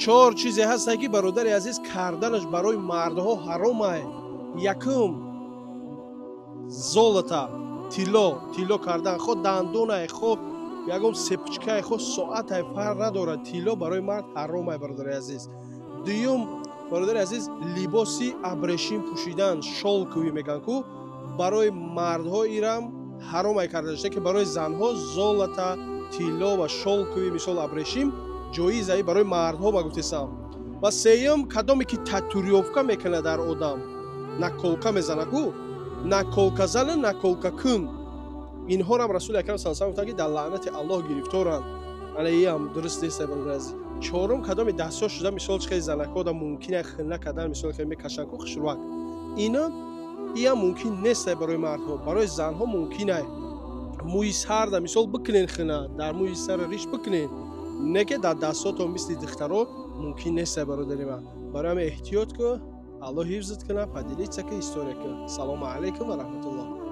Чор чизе ҳаста, ки, бародари азиз, карданаш барои мардҳо ҳаромае. Якум, золото, тилло, тилло кардан, хо дандонае, хо ягон цепочка е, хо соатае, фарқ надорад, тилло барои мард ҳаромае, бародари азиз. Дуюм, бародари азиз, либоси абрешим пӯшидан, шёлковый мегӯянд ку, барои мардҳо ирам ҳаромай карда шуда, ки барои занҳо золото, тилло ва шёлковый, мисол, абрешим ҷоизаи барои мардҳо ба гуфтесам. Ва сеюм, кадоме ки татуировка мекунад, дар одам наколка мезана ку, наколказана, наколкакун, инҳорам Расули акрам са гуфтанд, ки дар лаънати Аллоҳ гирифторанд. Ана иам дуруст нест, бародари азиз. Чорум, кадоме дастҳо шуда, мисол, хеле занакҳода мумкин хина кардан, мисол, хеле мекашанд ку хушрӯак, ина иам мумкин нест барои мардҳо, барои занҳо мумкин. Ай мӯи сарда, мисол, бикунен хина, дар мӯи сара риш бикунен, не ки дар дастҳотон мисли духтаро мумкин нест, бародари ман. Барои ҳамин эҳтиёт ку, Аллоҳ ҳифзат кунад. Поделиться ка, история ка. Салому алайкум ва раҳматуллоҳ.